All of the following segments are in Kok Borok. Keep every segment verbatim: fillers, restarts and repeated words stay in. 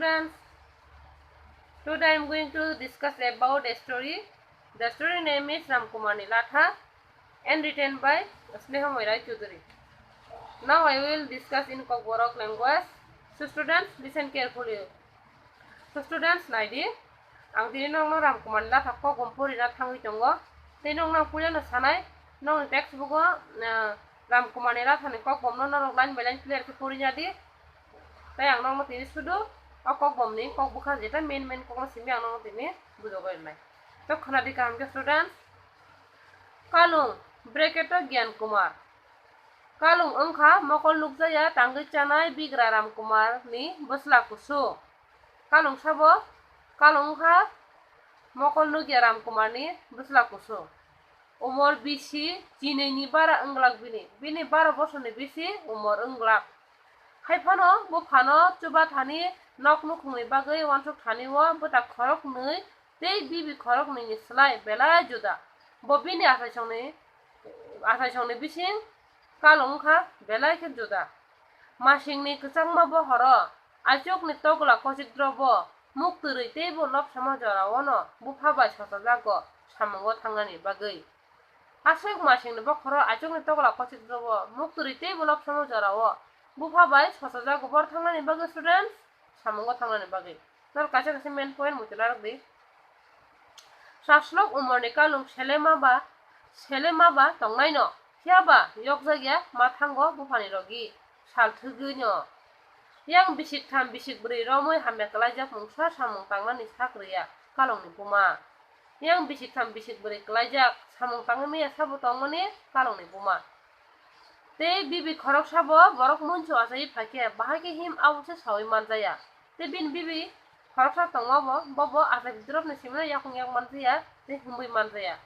Friends, today I am going to discuss about a story. The story name is Ramkumar ni Latha and written by Sneha Moirai Chudhury. Now I will discuss in Kokborok language. So students, listen carefully. So students, naidi, ang tini nokno Ramkumar ni Latha kokbom porina thangwi tongo. Tei nokno ang puilano sanai, nokni textbook o, ah, Ramkumar ni Latha ni kokbomno norok line by line clear khe porina di. Tei ang nokno tini sudu o kokbomni kok bwkha jeta main main kokno simi ang nokno tini bujogwi rwnai. To khwnadi kaham khe students. Kalung, bracket o Gyan Kumar. Kalung wngkha mokol nukjaya tangwi chanai bigra Ram Kumar ni bwsla kusu. Kalung sabo, kalung wngkha mokol nukya Ram Kumar ni bwsla kusu. Umor bisi, chinwi ni bara wng glak bini. Bini baro bosor ni bisi umor wng glak. Hai phano buphano chuba thani nok nukhungni bagwi uansuk thani o bwta khoroknwi tei bibi khoroknwi ni slai belai juda. Bo bini achaisongni, achaisongni bising kalung wngkha belai khe juda. Masingni kwchangma bohoro, achukni tokla kochikdrobo, muktwrwi teibo lobsama jorao no bupha bai sochajago samungo thangnani bagwi. Aswk masingni bokhoro achukni tokla kochikdrobo, muktwrwi teibo lobsama jorao bupha bai sochajago bor thangnani bagwi students samungo thangnani bagwi. Nor kaisa kaisa main point muchung narwk di. Saslok umorni kalung selema ba, selema ba tongnaino, phiya ba yokjakya ma thango buphani logi sal thwgwino. Yang bisik tham bisik bwrwi romwi hamya kwlaijak mungsa samung tangnani sak rwya kalungni buma. Yang bisik tham bisik bwrwi kwlaijak samung tangwi maya sabo tongmani kalungni buma. Tei bibi khoroksa bo borok munchu achaiwi phaikhe, bahai khe him abo se saui manjaya. Tei bini bibi khoroksa tongma bo, bo bo achai bidrop ni simino yakung yak manjaya tei humui manjaya.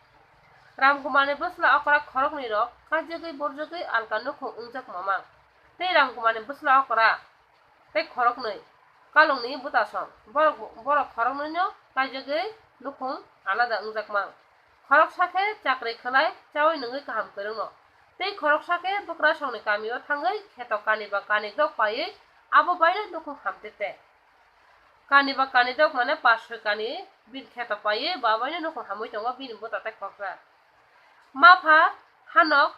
Ram Kumar ni bwsla okra khoroknwi rok kaijagwi borjagwi alka nukhung wngjak mamang. Tei Ram Kumar ni bwsla okra tei khoroknwi kalungni bwtasong borok, borok khoroknwino kaijagwi nukhung alada wngjak mang. Khoroksa khe chakri khwlai chaui nungwi kaham kwrwngno. Tei khoroksa khe bwkrasongni kamio thangwi kheto kani ba kani dok paiwi abo baino nukhung hamtete. Kani ba kani dok mane pas soi kani bini kheto paiwi ba baino nukhung hamwi tongo bini bwta tei khoroksa. Mapha hanok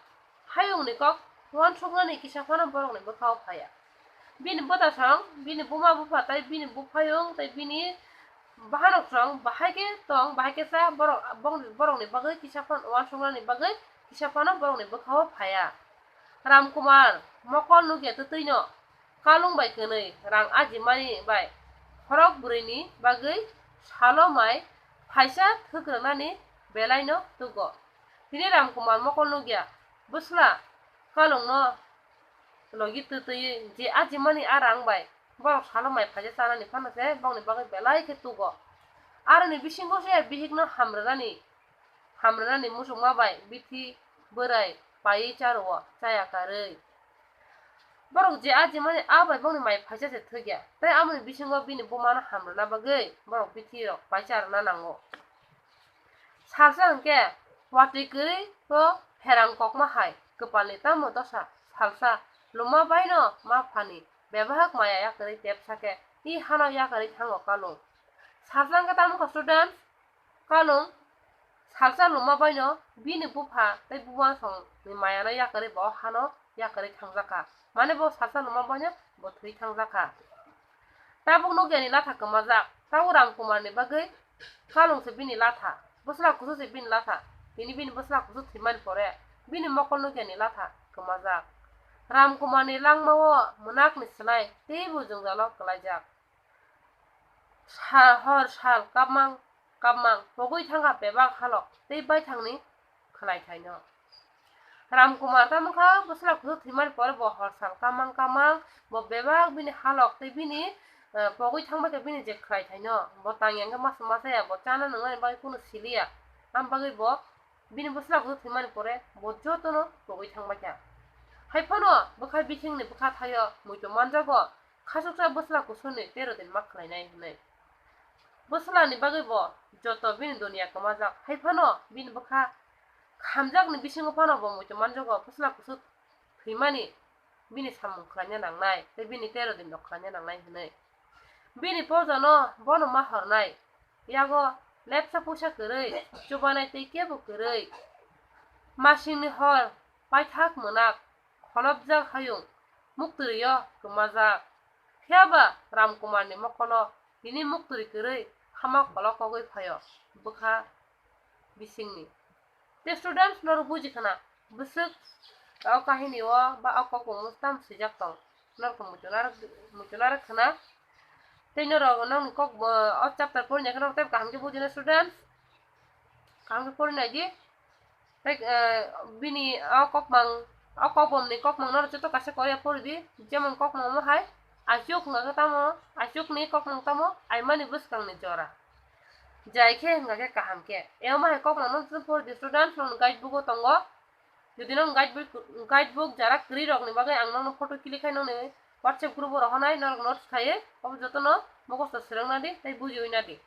hayungni kok uansuknani kisa phano borokni bwkhao phaiya. Bini bwtasong, bini buma bupha tei bini buphayung tei bini bahanok song bahai khe tong, bahai khe cha borok, bong-, borokni bagwi kisa phano uansuknani bagwi kisa phano borokni bwkhao phaiya. Ram Kumar mokol nukya twtwino kalung bai kwnwi rang ajimani bai khorok bwrwini bagwi salo mai phaisa thwk rwnani belaino tugo. Tini Ram Kumar mokol nukya bwsla kalungno logi twtwi je ajimani a rang bai borok salo mai phaisa chanani phano se bongni bagwi belai khe tugo. Aroni bisingo se bihikno hamrwnani, hamrwnani muchungma bai bithi bwrai paiwi cha rwo chaya karwi. Borok je ajimani a bai bongni mai phaisa se thwkya, tei amoni bisingo bini bumano hamrwna bagwi borok bithi rok pai cha rwna nango. Salsa hwnkhe watwi kwrwi o pherang kokma hai kwpalni tamo dosa. Salsa luma baino ma phani bebak maya yakarwi tepsa khe i hano yakarwi thango kalung. Salsa hwnkhe tamo kha students, kalung salsa luma baino bini bupha tei bubansongni mayano yakarwi bo hano yakarwi thangjakha. Mane bo salsa luma baino bo thwi thangjakha. Tabuk nukyani latha kwmajak. Tabuk Ram Kumarni bagwi kalung se bini latha, bwsla kusu se bini latha. Tini bini bwsla kusu thwimani pore bini mokol nukyani latha kwmajak. Ram Kumarni langmao mwnakni slai teibo jwngjalo kwlaijak. Sa-, hor sal kapmang kapmang pogwi thangkha bebak halok tei baithangni khwlaithaino. Ram Kumar tamo kha bwsla kusu thwimani pore bo hor sal kamang kamang bo bebak bini halok tei bini, eh, pogwi thangbai khe bini je khwlaithaino bo tang yang khe masa masa ya, bo chana nwngnani bagwi kunu siliya. Am bagwi bo bini bwsla kusu thwimani pore bo jotono pogwi thangbai kha. Hai phano bwkha bisingni bwkha thaio muitu manjago, khasuksa bwsla kusuni tero din ma khwlainai hwnwi. Bwslani bagwi bo joto bini duniya kwmajak, hai phano bini bwkha khamjakni bisingo phano bo muitu manjago bwsla kusu thwimani bini samung khwlaina nangnai tei bini tero din rok khwlaina nangnai hwnwi. Bini pojano bono ma hornai. Yago lepsa puisa kwrwi, chubanai tei kebo kwrwi. Masingni hor paithak mwnak, kholopjak hayung, muktwrwio kwmajak. Phiyaba Ramkumarni mokono tini muktwrwi kwrwi hama kolok kogwi phaio bwkha bisingni. Te students, norok buji khna, bwswk o kahini o ba o kokbo tam swijak tong, norok muchunarok, muchunarok khna. Tei norok nokni kok, o chapter porina khe norok tei kaham khe bujina students, kaham khe porina di. Tei, eh, bini o kokmang, o kokbomni kokmang norok joto kaisa koriya pori di, jemon kokmang omo hai, achuk hwnkha khe tamo, achukni kokmang tamo, aimani bwskangni jora. Jai khe hwnkha khe kaham khe. Emo hai kokmang no chwng pori di students, nokni guidebook o tongo. Jodi nokni guidebook, guidebook jara kwrwi rokni bagwi ang nokno photo click khai nokni WhatsApp group o rohornai, norok notes khaiwi obo jotono mukhosto swrwngna di tei bujiwi na di.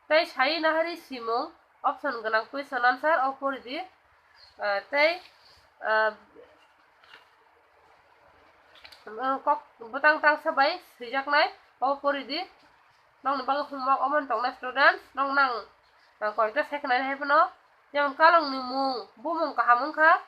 Tei sai nahari simung option gwnang question answer o pori di. Ah, tei, ah, kok bwtang tangsa bai swijaknai o pori di. Nokni bagwi homework omo wng tongnai students, nok nang, ah, koyekta second hai phano, jemon kalongni mung, bumung kaham wngkha,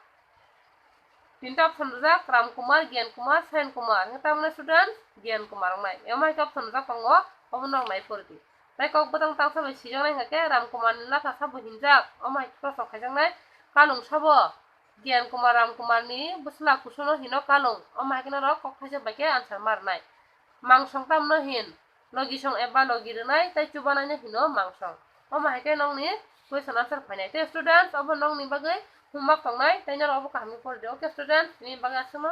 tinta option rijak, Ram Kumar, Gyan Kumar, Sayan Kumar, hwnkhe tamoni students Gyan Kumar wngnai. Emo hai khe option rijak tongo, obo nok nai pori di. Tei kok bwtang tangsa bai swijaknai hwnkha khe Ram Kumarni latha sabo hinjak, omo hai khe kosto khaijaknai, kalung sabo Gyan Kumar Ram Kumarni bwsla kusuno hino kalung, omo hai khe norok kok thaisa bai khe answer ma rwnai. Mangsong tamno hin, logisong eba logi rwnai tei chubanaino hino mangsong. Omo hai khe nokni question answer phainai. Tei students, obo nokni bagwi homework tongnai, tei norok obo kaham khe pori di. Okay students, tini bagwi aswkno.